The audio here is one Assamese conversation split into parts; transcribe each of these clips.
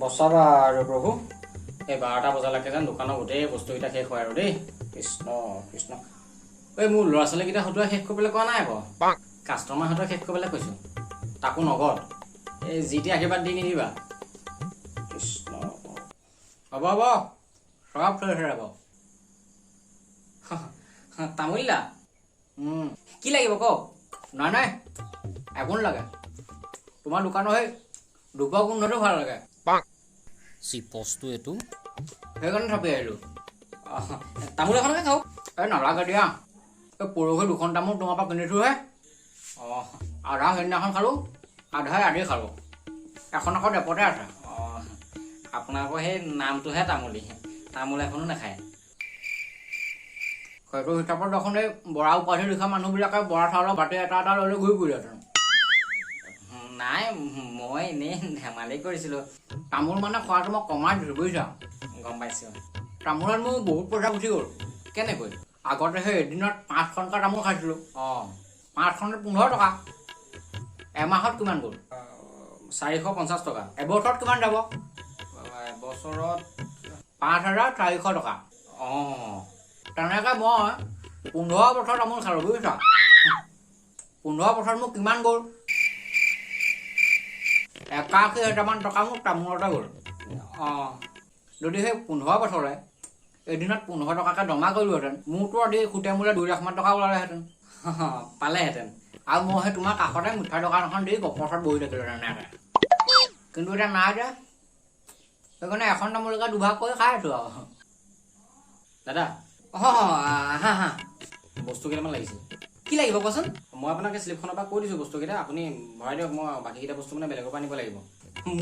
বচাবা আৰু প্ৰভু, এই 12টা বজালৈকে যেন দোকানৰ গোটেই বস্তুকেইটা শেষ হয় আৰু দেই। কৃষ্ণ কৃষ্ণ। এই মোৰ ল'ৰা ছোৱালীকেইটা হতুৱাই শেষ কৰিবলৈ কোৱা নাই আকৌ, কাষ্টমাৰ হতুৱাই শেষ কৰিবলৈ কৈছোঁ, তাকো নগদ। এই যি টি আশীৰ্বাদ দি নিদিবা। কৃষ্ণ। হ'ব হ'ব, চব থৈ যাব। তামোলিলা কি লাগিব কওক? নাই নাই, একো নালাগে। তোমাৰ দোকানৰ সেই ধূপৰ গোন্ধটো ভাল লাগে। চিপছটো এইটো, সেইকাৰণে থাপি আহিলোঁ। তামোল এখনকে খাওক। এই নালাগে দিয়া, এই পৰহি দুখন তামোল তোমাৰ পৰা কিনিছোঁহে। অঁ, আধা সেইদিনাখন খালোঁ, আধাই আজি খালোঁ, এখন আকৌ ডেপতে আছে। অঁ, আপোনালোকৰ সেই নামটোহে তামোলী, তামোল এখনো নাখায়। সেইটো হিচাপত দেখোন এই বৰা উপাধি লিখা মানুহবিলাকে বৰা চাউলৰ বাতি এটা এটা লৈ লৈ ঘূৰি ফুৰিলেহেঁতেন। নাই, মই এনেই ধেমালি কৰিছিলোঁ। তামোল মানে খোৱাটো মই কমাই দিছোঁ, বুজিছা? গম পাইছোঁ। তামোলত মোৰ বহুত পইচা গুচি গ'ল। কেনেকৈ? আগতে সেই এদিনত 5খনকৈ তামোল খাইছিলোঁ। অঁ, 5খনত 15 টকা। এমাহত কিমান গ'ল? 450 টকা। এবছৰত কিমান যাব? এবছৰত 5400 টকা। অঁ, তেনেকৈ মই 15 বছৰ তামোল খালোঁ, বুজিছা? 15 বছৰত মোক কিমান গ'ল? 81 হাজাৰমান টকা মোৰ তামোলতে গ'ল। অঁ, যদি সেই 15 বছৰে এদিনত 15 টকাকৈ জমা কৰিলোহেঁতেন, মোৰতো আজি সুতে মোলে 2 লাখমান টকা ওলালেহেঁতেন। পালেহেঁতেন। আৰু মই সেই তোমাৰ কাষতে মিঠাই দোকান এখন দি গপচত বহি থাকিলোহেঁতেন এনেকৈ। কিন্তু এতিয়া নাই যে, সেইকাৰণে এখন তামোলকে দুভাগ কৰি খাই আছোঁ আৰু। দাদা, অঁ, হা হা, বস্তু কেইটামান লাগিছিল। কি লাগিব কোৱাচোন? মই আপোনাক শ্লিপখনৰ পৰা কৈ দিছোঁ বস্তুকেইটা, আপুনি ভৰাই দিয়ক। মই বাকীকেইটা বস্তু মানে বেলেগৰ পৰা আনিব লাগিব।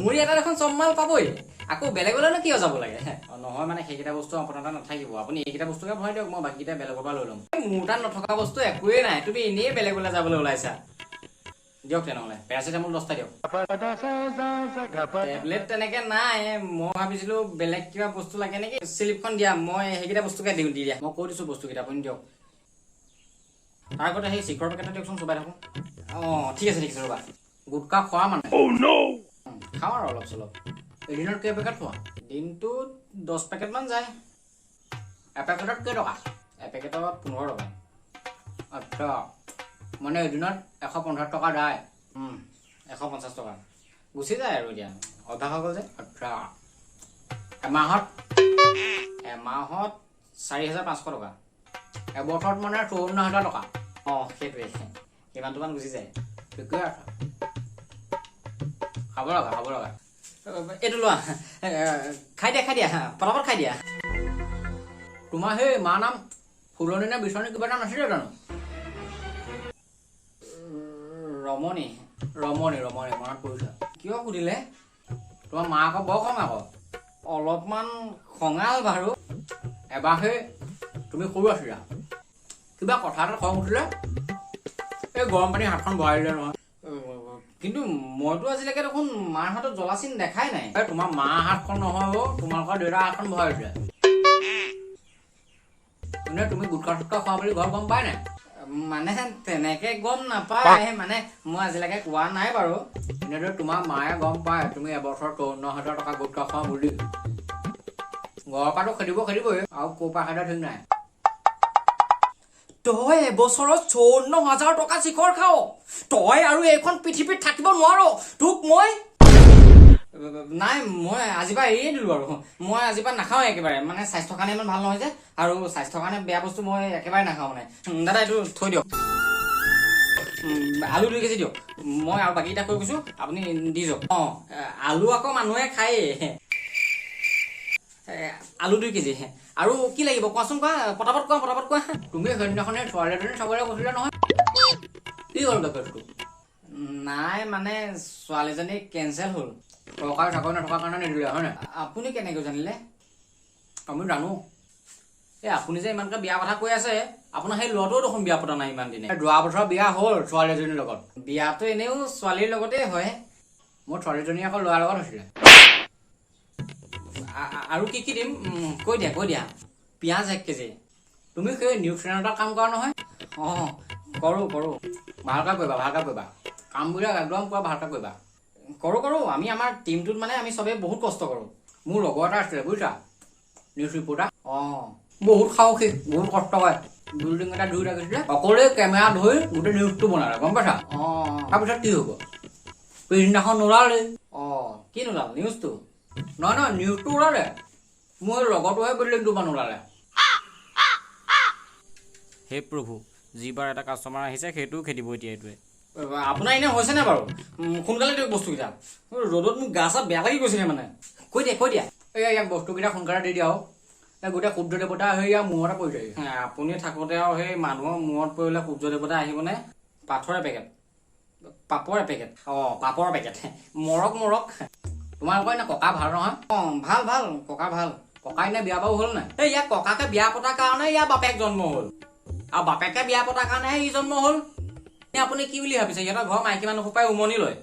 মোৰ ইয়াতে দেখোন চব মাল পাবই, আকৌ বেলেগলৈনো কিয় যাব লাগে? নহয় মানে সেইকেইটা বস্তু আপোনাৰ তাত নাথাকিব, আপুনি এইকেইটা বস্তুকে ভৰাই দিয়ক, মই বাকীকেইটা বেলেগৰ পৰা লৈ ল'ম। মোৰ তাত নথকা বস্তু একোৱেই নাই, তুমি এনেই বেলেগলৈ যাবলৈ ওলাইছা। দিয়ক তেনেহ'লে পেৰাচিটামল 10টা দিয়ক। টেবলেট তেনেকে নাই, মই ভাবিছিলোঁ বেলেগ কিবা বস্তু লাগে নেকি। শ্লিপখন দিয়া, মই সেইকেইটা বস্তুকে দিওঁ, দি দিয়া। মই কৈ দিছোঁ বস্তুকেইটা, আপুনি দিয়ক। তাৰ আগতে সেই চিখৰ পেকেট এটা দিয়কচোন, চোবাই থাকোঁ। অঁ, ঠিক আছে ঠিক আছে, ৰ'বা। গুটখা খোৱা মানে? খাওঁ আৰু অলপ চলপ। এদিনত কেই পেকেট খোৱা? দিনটোত 10 পেকেটমান যায়। এপেকেটত কেই টকা? এপেকেটত 15 টকা। আচ্ছা, মানে এদিনত 150 টকা যায়? 150 টকা গুচি যায় আৰু, এতিয়া অভ্যাস হৈ গ'ল যে। আচ্ছা, এমাহত? এমাহত 4500 টকা। এবছৰত মানে 54 হাজাৰ টকা। অঁ, সেইটোৱে, সিমানটোমান গুচি যায়। ঠিকে আছে, খাব লগা, খাব লগা। এইটো লোৱা, খাই দিয়া, খাই দিয়া, পটাপট খাই দিয়া। তোমাৰ সেই মা নাম ফুলনি নে বিচনী কিবা এটা নাছিলে জানো? ৰমণী, ৰমণী, ৰমণী, মনত পৰিছে। কিয় সুধিলে? তোমাৰ মা আকৌ বৰ খং, আকৌ অলপমান খঙাল বাৰু। এবাৰ সেই তুমি সৰু আছিলা, কিবা কথা এটা খং উঠিলে এই গৰম পানী হাতখন ভৰাই দিলে নহয়। কিন্তু মইতো আজিলৈকে দেখোন মাৰ হাতত জ্বলা চিন দেখাই নাই। এই তোমাৰ মা হাতখন নহয় অ', তোমালোকৰ দেউতাৰ হাতখন ভৰাই দিলে। এনেই তুমি গুটখা চুটখা খোৱা বুলি ঘৰত গম পাই নাই? মানে তেনেকে গম নাপায়, মানে মই আজিলৈকে কোৱা নাই বাৰু। এনেদৰে তোমাৰ মায়ে গম পায় তুমি এবছৰ 54 হাজাৰ টকা গুটখা খোৱা বুলি, ঘৰৰ পৰাতো খেদিব খেদিবই, আৰু ক'ৰ পৰা খেদে ঠিক নাই। তই এবছৰত 54 হাজাৰ টকা চিখৰ খাৱ? তই আৰু এইখন পৃথিৱীত থাকিব নোৱাৰ। তোক মই নাই, মই আজিৰ পৰা এৰিয়ে দিলো আৰু। মই আজিৰ পৰা নাখাওঁ একেবাৰে। মানে স্বাস্থ্যৰ কাৰণে ইমান ভাল নহয় যে, আৰু স্বাস্থ্যৰ কাৰণে বেয়া বস্তু মই একেবাৰে নাখাওঁ। মানে দাদা, এইটো থৈ দিয়ক। আলু 2 কেজি দিয়ক। মই আৰু বাকীকেইটা কৈ গৈছো, আপুনি দি যাওক। অঁ, আলু আকৌ মানুহে খায়েই। আলু 2 কেজি। আৰু কি লাগিব কোৱাচোন, কোৱা, পটাপট কোৱা, পটাপট কোৱা। তুমি সেইদিনাখনে ছোৱালী এজনী চাবলৈ গৈছিলা নহয়, কি হ'ল কেছটো? নাই মানে ছোৱালীজনী কেঞ্চেল হ'ল, চৰকাৰী চাকৰি নথকাৰ কাৰণে নিদিলে, হয় নাই? আপুনি কেনেকৈ জানিলে? আমি জানো। এই আপুনি যে ইমানকৈ বিয়া কথা কৈ আছে, আপোনাৰ সেই ল'ৰাটোও দেখোন বিয়া পতা নাই ইমান দিনে। যোৱা বছৰ বিয়া হ'ল ছোৱালী এজনীৰ লগত। বিয়াটো এনেও ছোৱালীৰ লগতে হয়। মোৰ ছোৱালীজনী আকৌ ল'ৰাৰ লগত হৈছিলে। আৰু কি কি দিম কৈ দিয়া, কৈ দিয়া। পিঁয়াজ 1 কেজি। তুমি সেই নিউজ চেনেলত কাম কৰা নহয়? অঁ, কৰোঁ কৰোঁ। ভালকৈ কৰিবা, ভালকৈ কৰিবা কামবিলাক, একদম পুৰা ভালকৈ কৰিবা। কৰোঁ কৰোঁ, আমি আমাৰ টীমটোত মানে আমি চবেই বহুত কষ্ট কৰোঁ। মোৰ লগৰ এটা আছিলে বুজিছা, নিউজ ৰিপৰ্টাৰ। অঁ, বহুত সাহসী, বহুত কষ্ট কৰে। বিল্ডিং এটা ধুই ৰাখিছিলে, অকলেই কেমেৰা ধৰি গোটেই নিউজটো বনালে, গম পাইছা? অঁ। তাৰপিছত কি হ'ব, পিছদিনাখন নোলালে। অঁ, কি নোলাল? নিউজটো? নহয় নহয়, নিউজটো ওলালে, মোৰ লগৰটোহে বিল্ডিংটো পৰা নোলালে। হে প্ৰভু, যিবাৰ এটা কাষ্টমাৰ আহিছে সেইটোও খেদিব এতিয়া এইটোৱে। আপোনাৰ এনেই হৈছেনে বাৰু? সোনকালে দিয়ক বস্তুকেইটা, ৰ'দত মোক গা চা বেয়া লাগি গৈছেগৈ মানে। কৈ দিয়া, কৈ দিয়া। এই ইয়াক বস্তুকেইটা সোনকালে দি দিয়া আৰু এই গোটেই সূৰ্য দেৱতা সেই ইয়াৰ মূৰতে পৰিছেহি। আপুনি থাকোঁতে আৰু সেই মানুহৰ মূৰত পৰিলে সূৰ্য দেৱতা আহিবনে? পাথৰ এপেকেট, পাপৰ এপেকেট, অঁ পাপৰ পেকেট, মৰক মৰক। তোমালোকৰ এনে ককা ভাল নহয়? অঁ ভাল ভাল, ককা ভাল। ককা এনে বিয়া বাৰু হ'ল নাই? এই ইয়াৰ ককাকে বিয়া পতাৰ কাৰণে ইয়াৰ বাপেক জন্ম হ'ল, আৰু বাপেকে বিয়া পতাৰ কাৰণেহে ই জন্ম হ'ল। আপুনি কি বুলি ভাবিছে, সিহঁতৰ ঘৰৰ মাইকী মানুহ সোপাই উমনি লয়।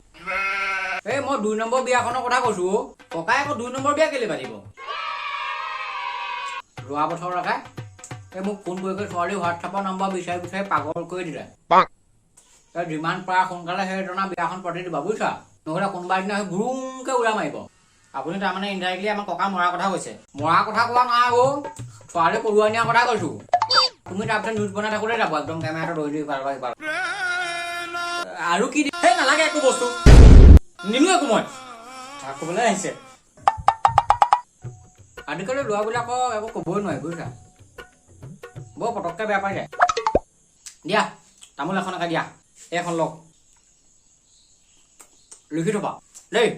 এই মই 2 নম্বৰ বিয়াখনৰ কথা কৈছো অ'। ককাই আকৌ 2 নম্বৰ বিয়া কেলে পাতিব? যোৱা বছৰলৈকে এই মোক ফোন কৰি কৰি ছোৱালী হোৱাটছএপৰ নম্বৰ বিচাৰি বিচাৰি পাগল কৰি দিলে। এই যিমান পাৰা সোনকালে সেইজনা বিয়াখন পাতি দিবা বুজিছা, নহ'লে কোনোবা এদিনা সেই গুৰুংকে উৰা মাৰিব। আপুনি তাৰমানে ইনডাইৰেক্টলি আমাৰ ককা মৰাৰ কথা কৈছে? মৰাৰ কথা কোৱা নাই অ', ছোৱালী পলুৱাই নিয়াৰ কথা কৈছো। তুমি তাৰপিছত নিউজ বনাই থাকোঁতে যাব একদম কেমেৰাটো ধৰি ধৰি ইফালৰ পৰা সিফাল। আৰু কি সেই নালাগে একো বস্তু নিনো একো, মই ক'বলৈ আহিছে। আজিকালি ল'ৰাবিলাকক একো ক'বই নোৱাৰি বুজিছা, বৰ পটককৈ বেয়া পাই যায়। দিয়া তামোল এখনকে দিয়া, এইখন লওক, লিখি থ'বা দেই।